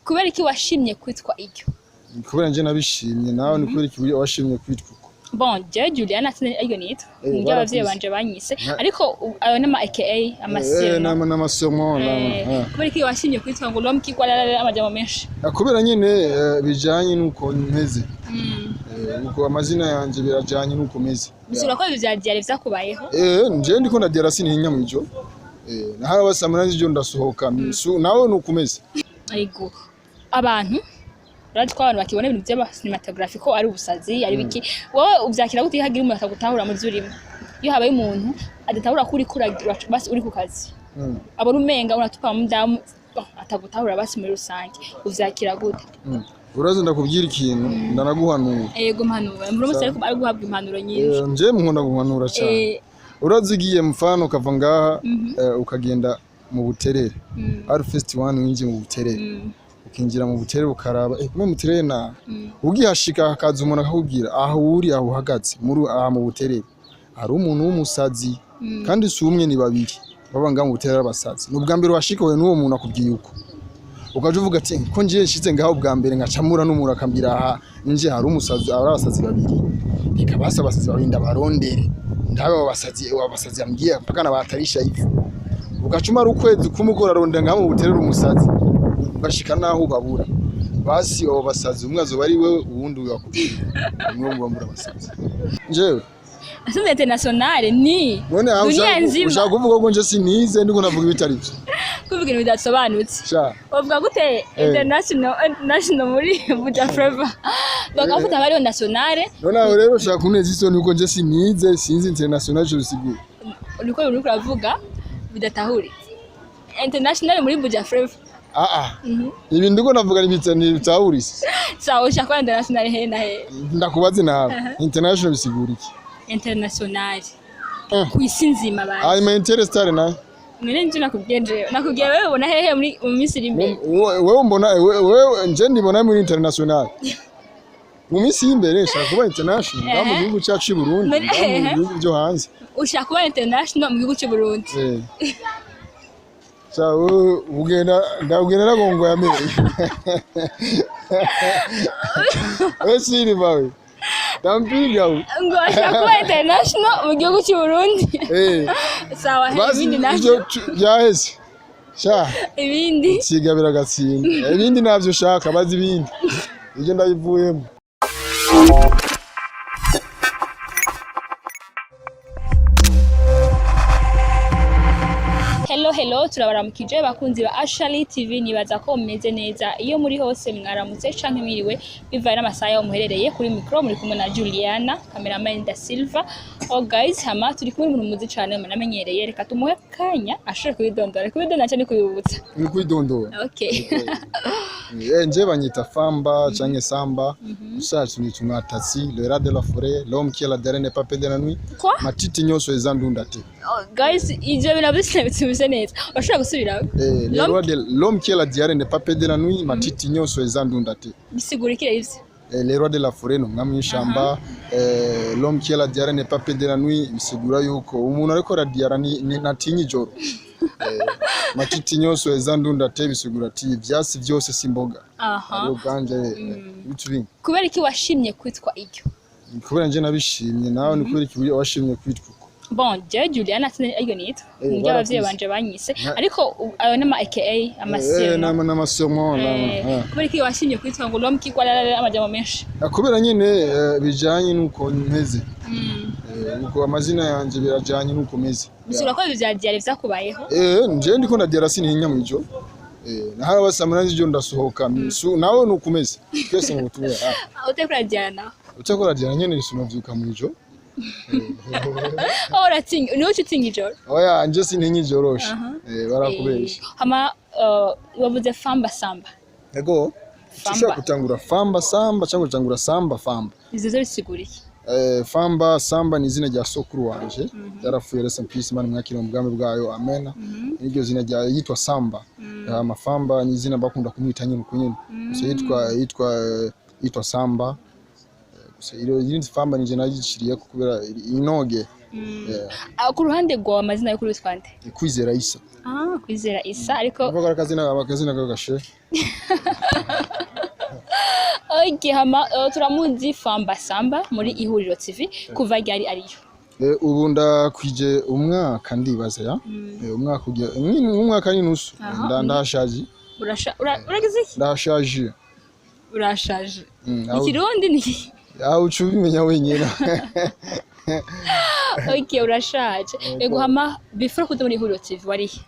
Kubera iki washimye kwitwa iryo? Kubera nje nabishimye. Nawe ni kubera iki washimye kwitwa uko? Bon, jewe Juliana sinzi, aryo nitwa niryo abavyeyi Barakuzi. banje banyise, ariko ayo n'ama AKA, amasurnom. N'amasurnom. Kubera iki washimye kwitwa ngo l'homme qui quoi, amajambo menshi? Kubera nyene bijanye n'uko meze. Uko amazina yanje birajanye n'uko meze. Bisigura ko ivyo vya diarrhée vyakubayeho? Nje ndiko ndadiara, sintinya mw'ijoro. Naho saa munani z'ijoro ndasohoka. Nawe nuko umeze. Ariko abantu urazi ko abantu bakibona ibintu by'ama cinematography ko ari ubusazi, ari biki. Wowe uvyakira gute iyo hagira umuntu atagutahura mu vyo urimo? Iyo habaye umuntu adatahura ko uriko uragira, basi uri ku kazi, abona umenga unatupa mudamu, oh, atagutahura basi muri rusange, uvyakira gute? Urazi, ndakubwira ikintu, ndanaguhanura. Ego, impanuro muri munsi, ariko ari guhabwa impanuro nyinshi. Nje nkunda guhanura cyane. Urazi, ugiye mfano ukava ngaha, ukagenda mu Buterere, ari first one winjiye mu Buterere, ukinjira mu Buterere ukaraba kumwe Muterere na ugihashika hakaza umuntu akakubwira aho uri, aho uhagaze muri aha mu Buterere hari umuntu w'umusazi, kandi si umwe, ni babiri baba ngaha mu Buterere abasazi. Ni ubwa mbere washika we n'uwo muntu akubwiye uko, ukaja uvuga ati ko ngiye nshitse ngaho ubwa mbere nkacamura n'umuntu akambwira aha nje hari umusazi, hari abasazi babiri, reka basi abasazi babiri ndabarondere, ndabe abo basazi, abo basazi yambwiye mpaka nabatarisha ivu. Ugaca umara ukwezi kumwe ukora arondera ngaho mu Buterere umusazi, ugashika naho ubabura. Basi abo basazi umwe azoba ari wewe, uwundi wakubwira umwe muba muri abasazi. Njewe Sinzi, internationale ni none aho dunia nzima. Ushaka kuvuga ko nje sinize, ndiko navuga ibitari byo? Kuvuga ibintu bidasobanutse. Sha. Bavuga gute international, international muri Buja Flavor bakavuga bariho nationale? None aho rero ushaka kuneza isoni kuko nje sinize, sinzi international ico bisigura. Uriko uriko uravuga bidatahuritse, international muri Buja Flavor. Ah ah, ibi ndiko navuga ntibitahurise. Sawa, ushaka kuba international he na he? Ndakubaze nawe, international bisigura iki? International ku isi nzima bazi. Hanyuma interstar nayo? Mwene nje nakubwiye, jewe nakubwiye wewe ubona hehe muri mu minsi iri imbere? Wewe mbona wewe nje ndibona muri international mu minsi y'imbere. Nshaka kuba international ngaha mu gihugu cyacu cy'u Burundi, ngaha mu bihugu byo hanze. Ushaka kuba international mu gihugu cy'u Burundi? Eh. Sha, wewe ugenda ndagenda nagongo ya mbere. Wewe siri bawe ndampiga we. Ngo ashaka kuba international mu gihugu cy'u Burundi. Sawa, he Basi ibindi navyo? Ivyo byaheze sha. Ibindi? Siga biragatsinda. Ibindi navyo ushaka bazi, ibindi ibyo ndabivuyemo. Hello, hello, turabaramukije bakunzi ba Ashali TV. Nibaza ko mumeze neza iyo muri hose. Mwaramutse canke mwiriwe bivaye n'amasaha yaho muherereye. Kuri micro muri kumwe na Juliana, cameraman da Silva. Oh guys, hama turi kumwe n'umuntu muzi cane munamenyereye. Reka tumuhe kanya ashobore kubidondora, kubidondora cyane, kubibutsa. Ni kwidondora. Okay. Nje banyita Famba canke Samba. Ushatse unyita umwatatsi, le rat de la forêt, l'homme qui a la dernière n'est pas de la nuit. Quoi? Matiti nyonso eza ndunda te. Oh, guys, ivyo bintu bitumeze neza, urashobora gusubiraho? Le roi de l'homme qui a la diarrhée n'est pas de la nuit, matiti nyonso eza ndunda te. Bisigura iki ivyo? Le roi de la forêt ni umwami w'ishamba. L'homme qui a la diarrhée n'est pas de la nuit bisigura yuko umuntu ariko aradiara natinya ijoro. Matiti nyonso eza ndunda te bisigura ati ivyasi vyose si imboga. Hariho ganje, bitu bimwe. Kubera iki washimye kwitwa iryo? Kubera nje nabishimye. Nawe ni kubera iki washimye kwitwa uko? Bon, jewe Juliana sinzi, aryo nitwa niryo abavyeyi Barakuzi. banje banyise, ariko ayo n'ama AKA, amasurnom. N'amasurnom. Kubera iki washimye kwitwa ngo l'homme qui quoi, amajambo menshi? Kubera nyene bijanye n'uko meze. Uko amazina yanje birajanye n'uko meze. Bisigura ko ivyo vya diarrhée vyakubayeho? Nje ndiko ndadiara, sintinya mw'ijoro. Naho saa munani z'ijoro ndasohoka. Nawe nuko umeze, twese mu butumwa. Utariko uradiara nawe? Utakora diara nyene sinovyuka mw'ijoro. Oh, uratinya, niwe uca utinya ijoro? Oya, nje sintinya ijoroshe. Barakubesha. Hama wavuze Famba Samba. Ego. Famba. Ushobora gutangura Famba Samba cyangwa gutangura Samba Famba. Ivyo vyo bisigura iki? Famba Samba ni izina rya sokuru wanje yarapfuye, rest in peace, Imana imwakire mu bwami bwayo, amena. Niryo zina rya yitwa Samba. Hama Famba ni izina bakunda kumwita nyine uko nyine gusa yitwa Samba. Gusa iro irindi Famba nije nagiciriye ko kubera inoge. Ah, ku ruhande rwawe amazina yo kuri witwa nde? Kwizera Isa. Ah, Kwizera Isa, ariko Uvuga akazina kagashe. Okay, hama turamuzi Famba Samba muri Ihuriro TV. Kuva ryari ariyo? Ubu ndakwije umwaka, ndibaza ya umwaka ugiye umwaka n'inusu. Ndashaje. Uragize iki? Ndashaje. Urashaje? Ikirundi ni Aho uca ubimenya wenyine. Okay, urashaje. Ego, hama before kuza muri Ihuriro TV warihe?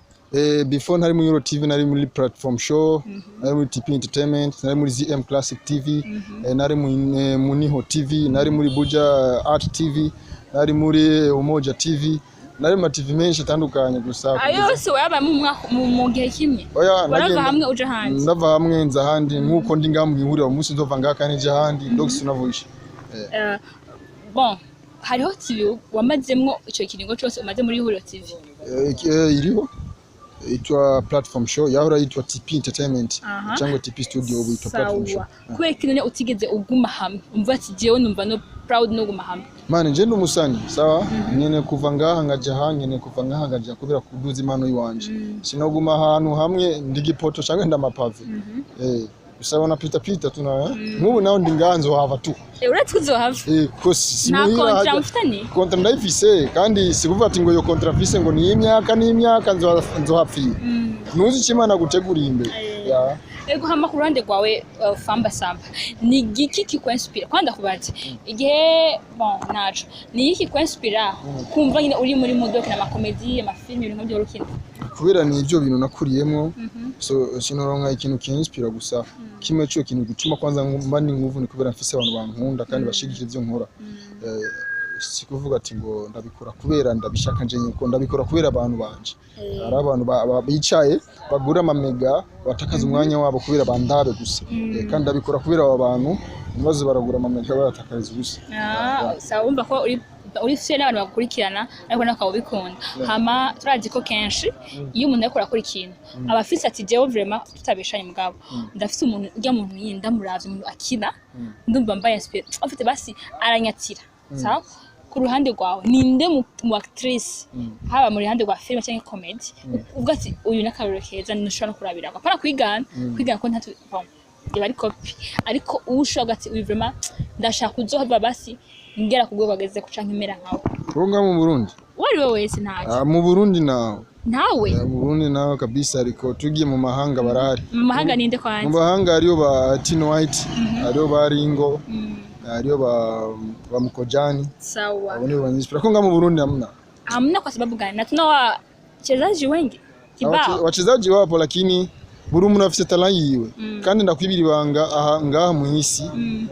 Before ntari muri Euro TV, nari muri Platform Show, nari muri TP Entertainment, nari muri ZM Classic TV, nari mu Muniho TV, nari muri Buja Art TV, nari muri Umoja TV, nari mu ma TV menshi atandukanye gusa. Ayo yose wayabaye mu mwaka mu gihe kimwe? Oya. Warava hamwe uja hanze? Ndava hamwe nza ahandi, nk'uko ndi ngaha mu ihuriro umunsi nzova ngaha kandi nja ahandi, donc sinavuye. Bon, hariho TV wamazemwo ico kiringo cose umaze muri Ihuriro TV? Iriho itwa Platform Show, yahora yitwa TP Entertainment cyangwa TP Studio, ubu yitwa Platform Show. Sawa, kubera ko none utigeze uguma hamwe, umva ati jewe numva no proud no guma hamwe? Mani, nje ndi umusani, sawa, nyene kuva ngaha ngaja aha, nyene kuva ngaha ngaja kubera kuduza impano yiwanje. Sinoguma ahantu hamwe, ndi gipoto canke ndamapave. Gusa bona pita pita tu nawe nk'ubu naho ndi ngaha nzohava tu. Uretse ko uzohava? Ko si Nta muhira contrat mufitanye? Contrat ndayifise, kandi si kuvuga ati ngo iyo contrat mfise ngo ni imyaka n'imyaka nzohapfira. Ntuzi icyo Imana guteguriye imbere ya. Ego, hama ku ruhande rwawe, Famba Samba, ni igiki kikwenspira? Kwanda kubaza igihe, bon, naco ni iki kikwenspira kumva nyine uri muri modoka n'amakomedi, amafilm, ibintu nk'ibyo urukina? Kubera ni ibyo bintu nakuriyemo, so sinoronka ikintu kinspira. Gusa kimwe cyo kintu gituma kwanza mba ni nguvu ni kubera mfise abantu bankunda kandi bashigikira ivyo nkora. Si kuvuga ati ngo ndabikora kubera ndabishaka nje nyiko, ndabikora kubera abantu banje. Hari abantu bicaye bagura amamega, batakaza umwanya wabo kubera bandabe gusa. Kandi ndabikora kubera abo bantu ntibaze baragura amamega bayatakariza ubusa. Ah, sawa, wumva ko uri fier n'abantu bagukurikirana, ariko nawe ukaba ubikunda. Hama turazi ko kenshi iyo umuntu ariko arakora ikintu aba afise ati jewe vraiment, tutabeshanye mugabo, ndafise umuntu, urya muntu nyine ndamuravye, umuntu akina ndumva mbaye inspiré, afite basi aranyatira. Sawa, ku ruhande rwawe ninde mu actrice, haba mu ruhande rwa film cyangwa comedy, uvuga ati uyu ni akarorero keza ntushobora no kurabirako, apana kwigana ko ntatu, bon, iba ari copy, ariko uwo ushobora ati uyu vraiment ndashaka kuzohava basi ngera ku rwego ageze ko canke mera nkawe? Uwo ngaho mu Burundi? Uwo ari we wese, ntacyo. Ah, mu Burundi nawe? Ntawe? Mu Burundi nawe kabisa, ariko tugiye mu mahanga barahari. Mu mahanga ninde Mu kwanza? mahanga hariyo ba Tino White, hariyo ba Ringo, hariyo ba Mkojani. Abo nibo banyinspira, ko ngaho mu Burundi hamna. Hamna kwa sababu gani na tuna wachezaji wengi kibao? Wachezaji wapo, lakini buri umuntu afise talent yiwe. Kandi ndakwibira ibanga, aha ngaha mu isi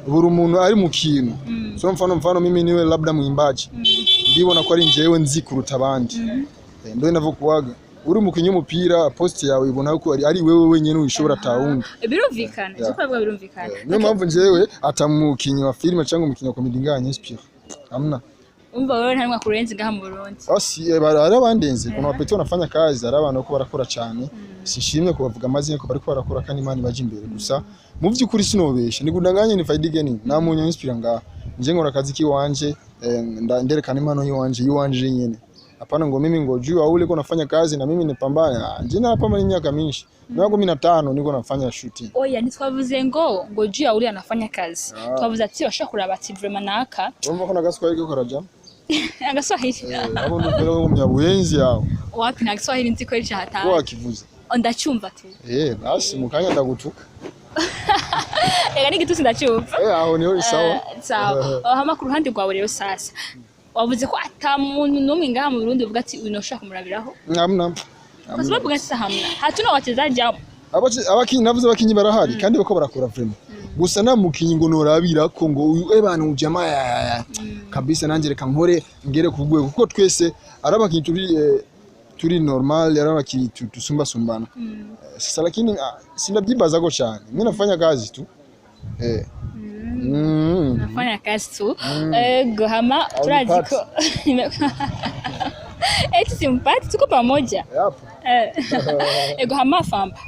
buri umuntu ari mu kintu. So mfano mimi niwe labda mwimbaji, ndibona ko ari njyewe nzi kuruta abandi. Ndo navyo uri umukinyi w'umupira, poste yawe ibona ko ari wewe wenyene uyishobora, atawundi. Birumvikana icyo kuvuga, birumvikana. Niyo mpamvu njyewe atamukinyi wa filime cyangwa umukinyi wa comedy nganye inspire, hamna. Umva, wewe nta kurenza ngaha mu Burundi? Basi hari abandenze, kuna wapeti wanafanya kazi, hari abantu bariko barakora cyane. Sishimye kubavuga amazina ko bariko barakora kandi Imana ibaje imbere. Gusa mu by'ukuri sinobesha, nikudanganye ni faidi gani, nta muntu inspira ngaha. Nje nkora akazi kiwanje, nderekana impano yiwanje nyene, hapana ngo mimi ngo juu ule ko nafanya kazi na mimi nipambane. Ah, nje napambana miaka mingi, miaka 15 niko nafanya shooting. Oya, ntitwavuze ngo juu ya ule anafanya kazi. Ah. Twavuze ati bashobora kuraba ati vraiment naka. Urumva ko nagaswahili ko karaja. Agaswahili? Abo nduvera ngo mnyabuyenzi yao. Wapi, nta Giswahili nzi ko ica Ko hatari. wakivuze. Ndacyumva tu. Basi mukanya ndagutuka. Ega n'igitutsi ndacyumva. Aho niho sawa. Sawa. Hama ku ruhande rwawe rero sasa, wavuze ko ata muntu n'umwe ngaha mu Burundi uvuga ati uyu noshobora kumurabiraho? Hamna. Kwa sababu gani sasa hamna? Hatuna wachezaji hapo? Abakinyi, navuze abakinyi barahari kandi bako barakora vraiment. Gusa nta mukinyi ngo norabira ko ngo uyu ebana ujamaa ya kabisa nanje reka nkore ngere ku rwego, kuko twese ari abakinyi turi normal, ari abakinyi tusumba sumbana. Sasa lakini sindabyibaza ko cyane, mimi nafanya kazi tu. Nafanya kazi tu. Ego, hama turazi ko eti simpati, tuko pamoja. Yapo. Ego, hama Famba,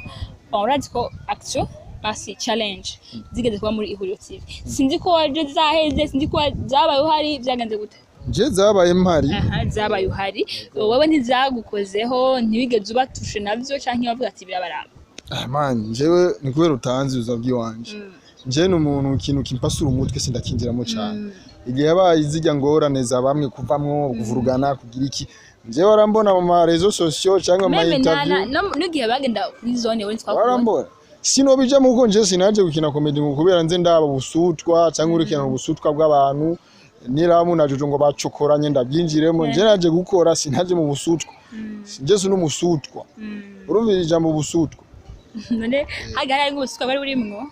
bon, urazi ko action basi challenge zigeze kuba muri Ihuriro TV, sinzi ko waje zaheze, sinzi ko zabaye uhari, byagenze gute? Nje zabaye mpari. Aha, zabaye uhari. Wowe ntizagukozeho, ntiwigeze ubatushe navyo, canke bavuga ati birabaraba? Ah, man, jewe ni kubera utanzi ubuzima bw'iwanje. Nje ni umuntu ikintu kimpasura umutwe sindakinjiramo cyane. Igihe yabaye izijya ngorane za bamwe kuvamwo, kuvurugana, kugira iki, njewe warambona mu ma réseaux sociaux cyangwa ama même interview? N'igihe bagenda kuri zone, we twakubona. Warambona? Sinobijamo kuko nje sinaje gukina comedy ngo kubera nze ndaba ubusutwa cyangwa urikina ubusutwa bw'abantu niramu na Jojo ngo bacokoranye ndabyinjiremo. Nje naje gukora, sinaje mu busutwa. Nje si n'umusutwa. Urumva ijambo ubusutwa? None haga hari nk'ubusutwa bari burimwo?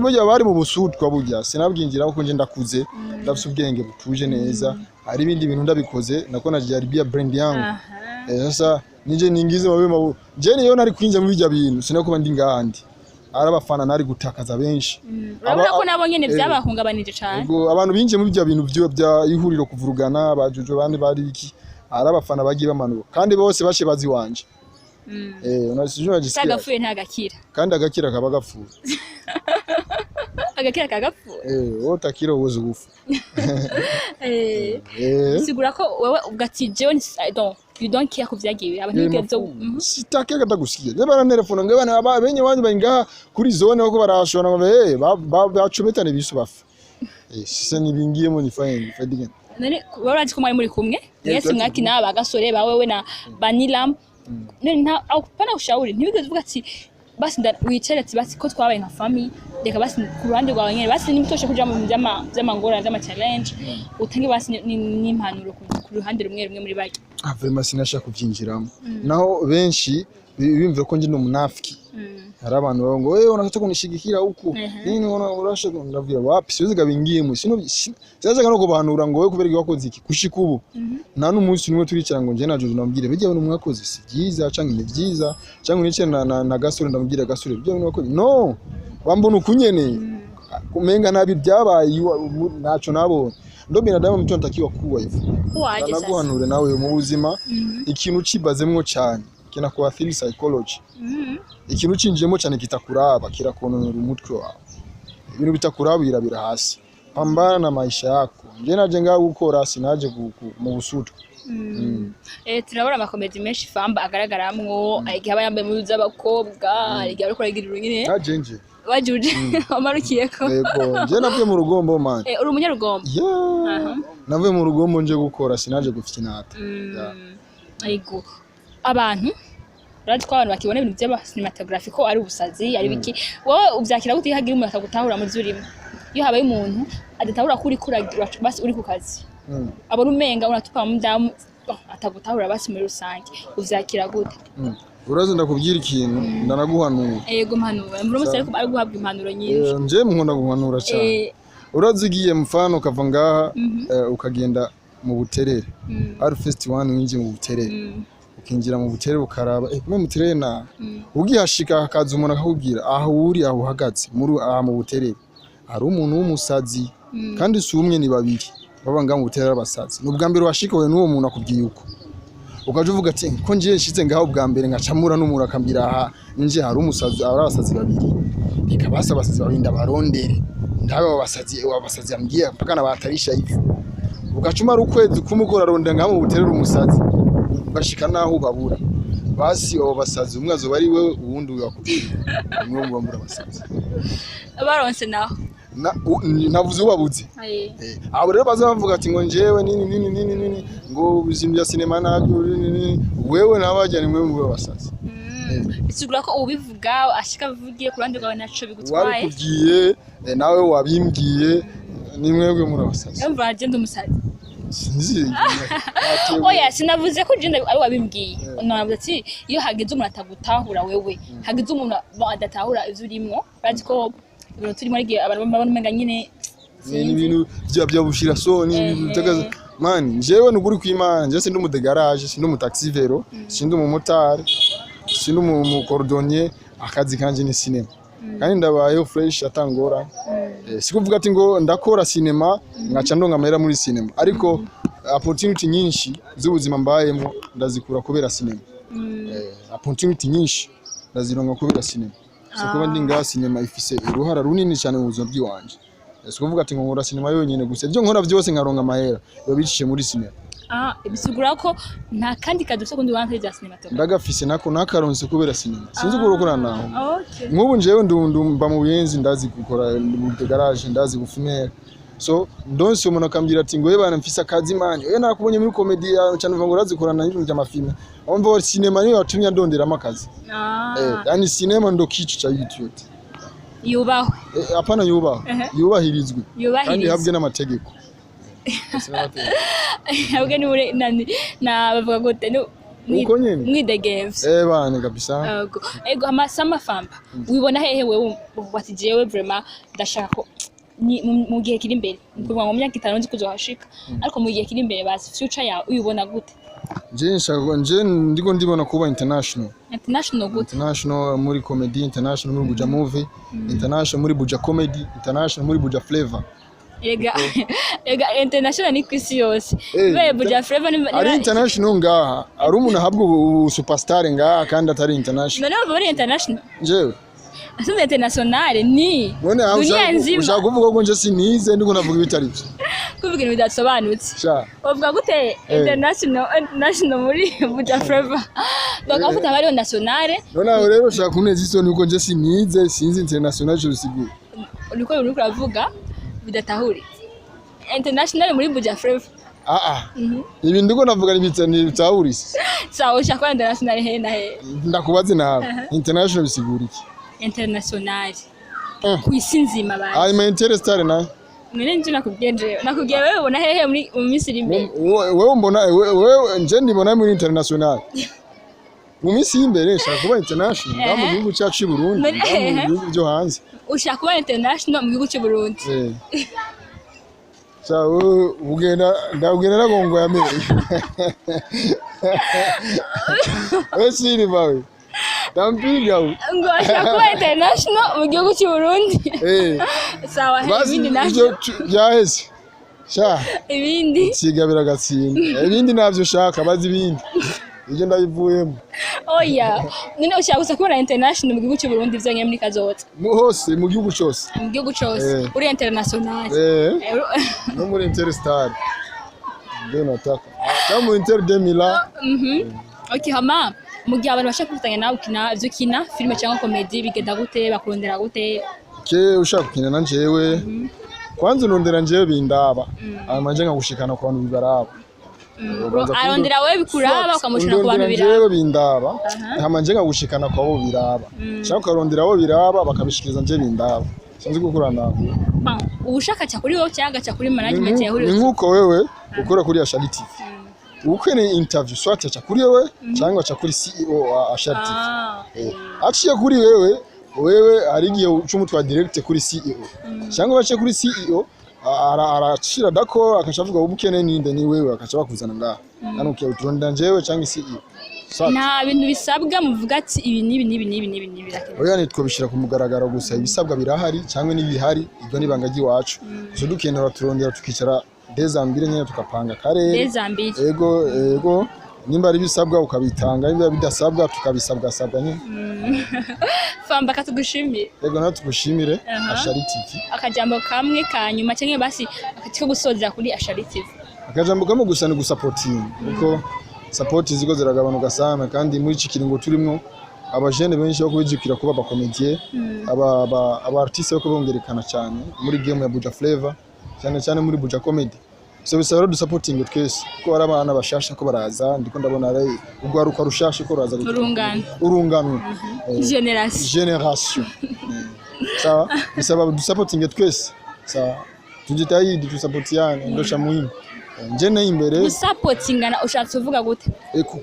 Burya bari mu busutwa, burya sinabwinjira kuko nje ndakuze, ndafise ubwenge butuje neza. Hari ibindi bintu ndabikoze nako najaribia brand yangu. Sasa nije ningize mabi mabu je niyo nari kwinjira mu bijya bintu sinakuba ndi ngahandi ari abafana nari gutakaza benshi. Urabona ko nabo nyene vyabahungabanije cane. Ubwo abantu binjiye muri ibyo bintu byo bya ihuriro kuvurugana ba Jojo bandi bari iki, ari abafana bagiye bamanuka kandi bose bashe bazi wanje. Unasijua najisikia. Tagapfuye ntagakira. Kandi agakira kaba gapfuye. Agakira kagapfuye. Wowe utakira ubuze ugufa. Bisigura ko wewe ubwo ati jewe donc you don't care ku vyagiye biraba, ntibigeze. Sitaki hata kusikia. Niba na telefone ngo bana ba benye wanyu bari ngaha kuri zone bako barashona ngo bacometane ibisu bafa. Sasa nibingiyemo nifanye nifaidike. None wowe urazi ko mwari muri kumwe mwese Twari mwakina bagasore ba wewe na Banilam, none nta apana ushauri, ntibigeze uvuga ati basi wicare ati basi ko twabaye nka famille, reka basi ku ruhande rwawe nyene, basi nimutoshe kuja mu vy'amangorane, vy'ama challenge, utange basi n'impanuro ku ruhande rumwe rumwe muri barya? Ah, vraiment sinashaka kubyinjiramo. Naho benshi bimvira ko nje ndi umunafiki. Hari abantu bavuga ngo unataka kunishigikira huku nini, urashaka, ndavuga wapi, siwezi kabingiyemo, sino sinashaka no kubahanura ngo wewe kubera iki wakoze iki. Kushika ubu nta n'umunsi n'umwe turicara ngo nje na Jojo ndamubwire bijya bintu mwakoze si byiza canke ni byiza, canke nicare na Gasore ndamubwira Gasore bijya bintu wakoze no bambona ukunyene kumenga nabi byabaye ntaco nabonye. Ndo binadamu, mtu anatakiwa kuwa hivyo. Waje sasa. Naguhanure nawe mu buzima, ikintu ucibazemwo cyane kinakuathiri psychology. Ikintu ucinjiyemo cyane kitakuraba kirakononera umutwe wawe. Ibintu bitakuraba birabira hasi. Pambana na maisha yako. Nje naje ngaho gukora, sinaje mu busutwa. Turabona amakomedi menshi Famba agaragaramwo, igihe aba yambaye impuzu z'abakobwa, igihe ariko aragira nyine. Naje nje. Wajuje wamarukiyeko. Yego, nje navuye mu rugombo, man. Uri umunyarugombo? Yeah. Navuye mu rugombo nje gukora, sinaje gufinata. Yeah. Ego, abantu urazi ko abantu bakibona ibintu by'ama cinematography ko ari ubusazi, ari biki. Wowe uvyakira gute iyo hagira umuntu atagutahura mu vyo urimo, iyo habaye umuntu adatahura ko uriko uragira, basi uri ku kazi, abona umenga unatupa mudamu, oh, atagutahura basi muri rusange, uvyakira gute? Urazi ndakubwira ikintu, ndanaguhanura. Ego, impanuro muri munsi, ariko ari guhabwa impanuro nyinshi. Nje nkunda guhanura cyane. Urazi ugiye mfano ukava ngaha ukagenda mu Buterere, ari first one winjiye mu Buterere, ukinjira mu Buterere ukaraba kumwe Muterere na ugihashika hakaza umuntu akakubwira aho uri, aho uhagaze muri aha mu Buterere hari umuntu w'umusazi, kandi si umwe ni babiri baba ngaha mu Buterere abasazi. Ni ubwa mbere washikawe n'uwo muntu akubwiye uko, ukaja uvuga ati ko ngiye nshitse ngaho ubwa mbere nkacamura n'umuntu akambwira aha nje hari umusazi, hari abasazi babiri, reka basi abasazi babiri ndabarondere ndabe abo basazi, abo basazi ambwiye mpaka nabatarisha hivi. Ugaca umara ukwezi kumwe uko urarondera ngaho mu Buterere umusazi, ugashika naho ubabura. Basi abo basazi umwe azoba ari wewe, uwundi uyakubwira umwe muba muri abasazi. Baronse naho. Navuze ubabuze. Abo rero baza bavuga ati ngo njewe nini nini nini nini ngo ubuzima bya sinema nabyo nini nini, wewe nabajya ni mwe muri abasazi. Bisigura ko ubivuga ashika avugiye ku ruhande rwawe ntaco bigutwaye. Wabikubwiye, nawe wabimbwiye, ni mwebwe muri abasazi. Yumva agenda umusazi. Sinzi. Oya, sinavuze ko jenda ari wabimbwiye. Navuze ati iyo hageze umuntu atagutahura wewe, hageze umuntu adatahura ivyo urimwo, urazi ko ibintu turimo ari igihe abantu babona umenga nyine. Ni ibintu bya bushira soni, ibintu bitagaza man. Njyewe nukuri kw'Imana, njyewe sindi umu de garage, sindi umu taxi vélo, sindi umumotari, sindi umu cordonnier. Akazi kanje ni cinema kandi ndabayeho fresh atangora. Si kuvuga ati ngo ndakora cinema ngaca ndonka amahera muri cinema, ariko opportunity nyinshi z'ubuzima mbayemo ndazikura kubera cinema. Opportunity nyinshi ndazironka kubera cinema. So kuba ndi ngaha, cinema ifise uruhara runini cyane mu buzima bw'iwanje. Si kuvuga ati ngo nkora sinema yonyene gusa, ibyo nkora byose nkaronka amahera biba biciye muri sinema. Ah, bisigura ko nta kandi kazi ufise kundi wanka vya cinematography? Ndagafise nako, nakaronse kubera sinema, sinzi uko urokora naho. Nk'ubu njewe ndumva mu buyenzi, ndazi gukora mu garage, ndazi gufumera. So ndonse umuntu akambwira ati ngo bana, mfise akazi man, oya, nakubonye muri comedy yawe cyane, uvuga ngo urazikorana n'ibintu by'amafilme, umva sinema niyo yatumye ndonderamo akazi. Eh, yani sinema ndo kitu cha YouTube. Yubahwe. Eh, hapana, yubaho, yubahirizwe kandi Yubahirizwe. ihabwe n'amategeko. Ahubwo ni muri na bavuga gute Uko nyene. Mwidegemvye. Eh bane, kabisa. Ego, ego. Amasama Famba, wibona hehe wewe? Wati jewe vraiment ndashaka ko mu gihe kiri imbere, ni kuvuga ngo mu myaka 5 nzi kuzohashika, ariko mu gihe kiri imbere basi, future yawe uyibona gute? Nje nshaka, nje ndiko ndibona kuba international. International gute? International muri comedy, international muri Buja Movie, international muri Buja Comedy, international muri Buja Flavor. Ega ega, international ni kwisi yose. Eh, Be Buja Flavor ni ari international ngaha, ari umuntu ahabwa ubu superstar ngaha kandi atari international. None bava muri international? Njewe Asuze international ni none aho dunia ushaka nzima. Ushaka kuvuga ko nje sinize, ndiko navuga ibitari byo? Kuvuga ibintu bidasobanutse. Sha. Bavuga gute international muri Buja Flavor? Bakavuga bariho nationale. None aho rero ushaka kuneza isoni kuko nje sinize, sinzi international ico bisigura. Uriko uravuga bidatahuritse, international muri Buja Flavor. Ah ah, ibi ndiko navuga ntibitahurise. Sawa, ushaka kuba international he na he? Ndakubaze nawe, international bisigura iki? International Eh. ku isi nzima bazi. Hanyuma interstar nayo? None nje nakubwiye, njewe nakubwiye wewe ubona hehe muri mu minsi iri imbere? Wewe mbona wewe nje ndibona muri international mu minsi y'imbere, nshaka kuba international ngaha mu gihugu cyacu cy'u Burundi, ngaha mu bihugu byo hanze. Ushaka kuba international mu gihugu cy'u Burundi? Eh. Sha, wewe ugenda, ndagenda nagongo ya mbere. Wewe siri bawe. Ndampiga we. Ngo ashaka kuba international mu gihugu cy'u Burundi. Eh. Sawa, Basi ibindi ivyo navyo? byaheze. Sha, Ibindi? sigabira gatsinda. Ibindi navyo ushaka, bazi ibindi. Ibyo ndabivuyemo. Oya, none ushaka gusa kubona international mu gihugu cy'u Burundi vyonyene muri kazoza? Hose, mu gihugu cyose. Mu gihugu cyose. Eh. Uri international? Eh. Eh, No muri Interstar. Ndio nataka. Kama mu Inter de Milan. Okay, hama mu gihe abantu bashaka kwifatanya nawe ukina ivyo ukina, filime cyangwa comedy, bigenda gute? Bakurondera gute? Ke ushaka gukina na njyewe, kwanza unondera njyewe bindaba, hanyuma nje nkagushikana ku bantu bibaraba. Ubanza Arondera wewe bikuraba, ukamushira ku bantu Undondera biraba. njyewe bindaba, hama nje nkagushikana ku abo biraba, cyangwa ukarondera abo biraba bakabishikiriza nje bindaba. Sinzi gukora nawe. Bon, ubushaka ca kuri wowe cyangwa agaca kuri management ya Ni Huriro? nk'uko wewe ukora kuri Ashali TV, ukeneye interview, soit aca kuri wewe cyangwa aca kuri CEO wa Ashali TV. Ah. Aciye kuri wewe, wewe hari igihe uca umutwa direct kuri CEO, cyangwa baciye kuri CEO aracira dako, akaca avuga ubu ukeneye ninde, ni wewe, akaca bakuzana ngaha. Hano ukiye uturondera njyewe cyangwa CEO. Nta bintu bisabwa muvuga ati ibi n'ibi n'ibi n'ibi n'ibi n'ibi birakenewe? Oya, nitwo bishyira ku mugaragaro gusa. Ibisabwa birahari cyangwa n'ibihari, ibyo ni ibanga ry'iwacu gusa. Dukenera turondera, tukicara dezambire nyine, tukapanga akarere. Dezambire. Ego, ego, nimba ari ibisabwa ukabitanga, nimba bidasabwa tukabisabwa sabwa nyine. Famba, katugushimire. Ego, nawe tugushimire. Ashali TV. Akajambo kamwe ka nyuma cyangwa basi akatiko gusozera kuri Ashali TV. Akajambo kamwe gusa ni gusapotinga, kuko support ziko ziragabanuka sana, kandi muri iki kiringo turimwo abajene benshi bo kubijukira kuba abakomediye, aba artiste bo bongerekana cyane muri game ya Buja Flavor, cyane cyane muri Buja Comedy. So bisaba rero dusapotinge twese, kuko hari abana bashasha ko baraza, ndiko ndabona ari urwaruka rushasha ko ruraza. Urungano. Urungano. Generation. Generation. Sawa, bisaba dusapotinge twese, sawa, tujitahidi tusapotiane, ndo cha muhimu. Nje na imbere. Gusapotingana ushatse uvuga gute?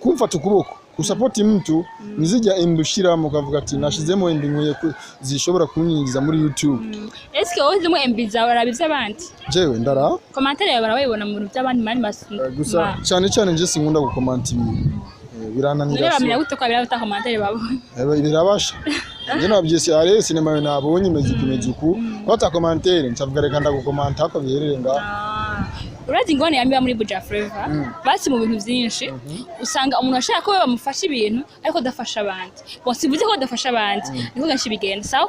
Kumfata ukuboko, kusapoti mtu nizijya imbushiramo ukavuga ati nashizemo MB nkwiye zishobora kunyinjiza muri YouTube. Eske wowe zimwe MB zawe araba iby'abandi? Jewe ndara. Commentaire yawe barayibona mu bintu by'abandi mani mas Gusa cyane cyane nje sinkunda gukomanta ibintu. None Birananira. bamenya gute ko abira bata commentaire babonye? Birabasha, nje nabyise ari sinema yo nabonye imeze uku imeze uku, ko ata commentaire ncavuga reka ndagukomanta ako biherere ngaho. Ah. Urazi ingorane yamiba muri Buja Flavor? Basi mu bintu vyinshi usanga umuntu ashaka ko bamufasha ibintu ariko adafasha abandi. Bon, sivuze ko adafasha abandi, niko kenshi bigenda. Sawa,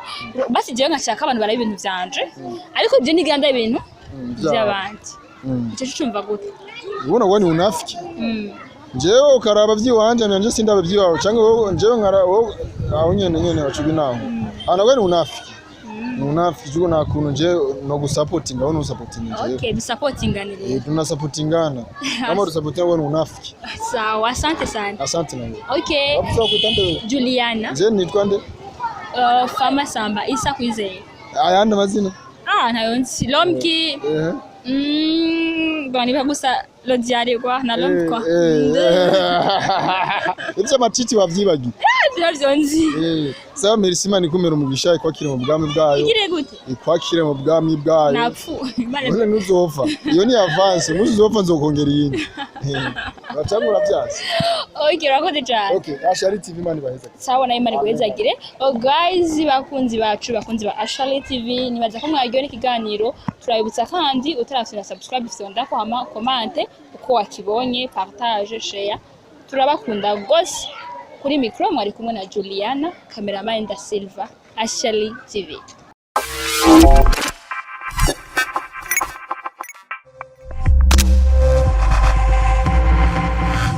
basi jewe nkashaka abantu baraba ibintu vyanje, ariko je niganda ibintu Vyabo. vy'abandi. Ico cumva gute? Ubona ngo ni unafiki. Njyewe ukaraba vyiwanje, nanje sindaba vyiwawe, canke wowe njyewe nkara wowe aho nyene nyene bacuga inaho ana we ni unafiki, ni unafiki juko nta kuntu njyewe no gusapotinga wowe ntusapotinga njyewe. Okay, dusapotinganire. Eh, tunasapotingana kama tusapotingana, wewe ni unafiki. Sawa, asante sana. Asante na wewe. Okay. Wabuza kwita nde wewe? Juliana. Je, nitwa nde? Fama Samba Isa Kwizeye. Ayandi mazina? Ah, ntayo nzi. Lomki. Bon, niba gusa lodiaregwa na lomkwa. Ivyo amatiti wavyibagiye? Navyo nzi. Sawa, merci. Imana ikumira umugisha, ikwakire mu bwami bwayo. Igire gute? Ikwakire mu bwami bwayo. Napfu. Imana. None ntuzopfa, iyo ni avance. Umunsi uzopfa nzokongera iyindi. Uracangura vyase. Okay, urakoze cyane. Okay, Ashari TV, Imana ibaheza. Sawa, nayo Imana iguhezagire. Oh guys, bakunzi bacu, bakunzi ba Ashali TV, nibaza ko mwaryohewe n'ikiganiro. Turabibutsa kandi, utarafyonda subscribe, fyonda ko, hama comment uko wakibonye, partage, share. Turabakunda gose. Kuri micro mwari kumwe na Juliana, cameraman da Silva, Ashali TV.